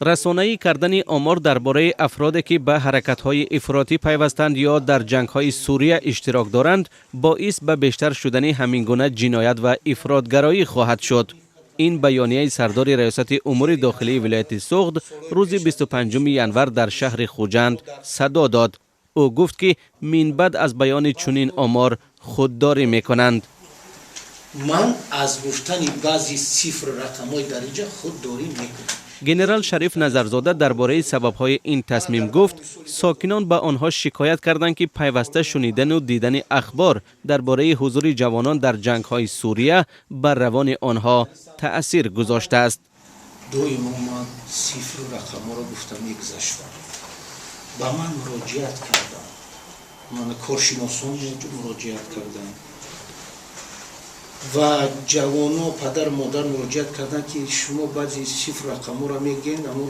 Расонаӣ кардани омор дар бораи афроде, ки ба ҳаракатҳои ифротӣ пайвастанд ё дар ҷангҳои Сурия иштирок доранд, боис ба бештар шудани ҳамин гуна ҷиноят ва ифротгароӣ хоҳад шуд. Ин баёнияи сардори Раёсати умури дохилии вилояти Суғд рӯзи 25 январ дар шаҳри Хуҷанд садо дод. Ӯ гуфт, ки минбаъд аз баёни чунин омор худдорӣ мекунанд. Ман аз гуфтани баъзи цифру рақамҳои дар инҷа худдорӣ мекунам. Генерал Шариф Назарзода дар бораи сабабҳои ин тасмим гуфт, сокинон ба онҳо шикоят карданд, ки пайваста шунидану дидани ахбор дар бораи ҳузури ҷавонон дар ҷангҳои Сурия бар равони онҳо таъсир гузоштааст. Доимо ман цифру рақамҳоро гуфта мегузаштам. Ба ман муроҷиат кардам, ман коршиносон муроҷиат кардам ва ҷавоно, падар, модар муроҷиат карданд, ки шумо баъзе цифру рақамҳоро мегӯед, аммо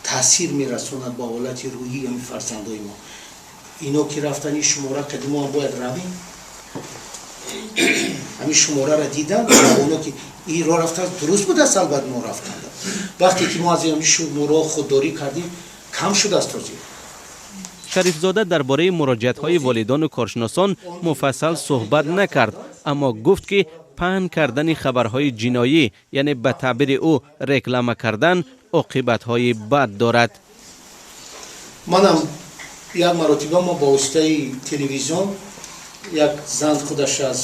таъсир мерасонад ба ҳолати рӯҳии ҳамин фарзандои мо. Ино ки рафтан, ин шумора кади мо ҳам бояд равем. Ҳамин шумораро дидан ҷавоно, ки ин ро рафтааст, дуруст будааст. Албат мо рафтанд. Вақте ки мо аз ҳамин шумораҳо худдорӣ кардем, кам шудааст ҳозир. Шарифзода дар бораи муроҷиатҳои волидону коршиносон муфассал суҳбат накард, аммо гуфт, ки паҳн кардани хабарҳои ҷиноӣ, яъне ба таъбири ӯ реклама кардан, оқибатҳои бад дорад. Манам як маротиба мо ба воситаи телевизион як зан худаш аз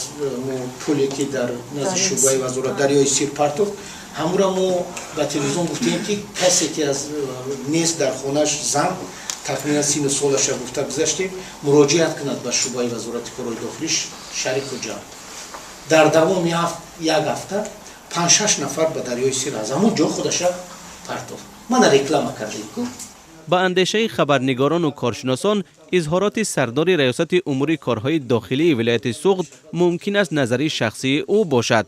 пуле, ки дар назди шӯъбаи вазорат дарёи Сир партофт, ҳамура мо ба телевизион гуфтем, ки касе ки аз нест дар хонаш зан, тахминан сину солаша гуфта гузаштем, муроҷиат кунад ба шӯъбаи Вазорати корҳои дохилӣ шаҳри Хуҷанд. Дар давоми як ҳафта панҷ-шаш нафар ба дарёи Сир аз ҳамон ҷо худаша партофт. Мана, реклама кардем ку. Ба андешаи хабарнигорону коршиносон, изҳороти сардори Раёсати умури корҳои дохилии вилояти Суғд мумкин аст назари шахсии ӯ бошад,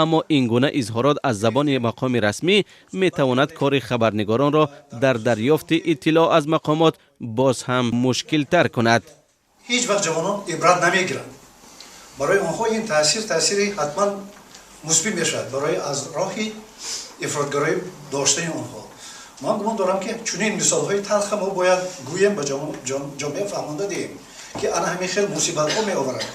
аммо ин гуна изҳорот аз забони мақоми расмӣ метавонад кори хабарнигоронро дар дарёфти иттилоъ аз мақомот боз ҳам мушкилтар кунад. Ҳеҷ вақт ҷавонон ибрат намегиранд. Барои онҳо ин таъсир таъсири ҳатман мусбӣ мешавад барои аз роҳи ифротгароӣ доштани онҳо. Ман гумон дорам, ки чунин мисолҳои талха мо бояд гӯем, ба ҷомеа фаҳмонда диҳем, ки ана ҳамин хел мусибатҳо меоварад.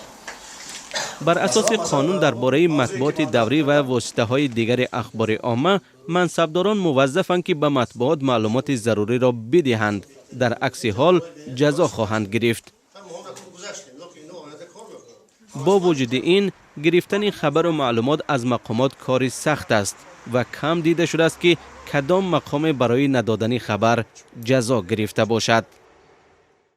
Бар асоси қонун дар бораи матбуоти даврӣ ва воситаҳои дигари ахбори омма, мансабдорон муваззафанд, ки ба матбуот маълумоти заруриро бидиҳанд, дар акси ҳол ҷазо хоҳанд гирифт. Бо вуҷуди ин, гирифтани хабару маълумот аз мақомот кори сахт аст ва кам дида шудааст, ки кадом мақоме барои надодани хабар ҷазо гирифта бошад.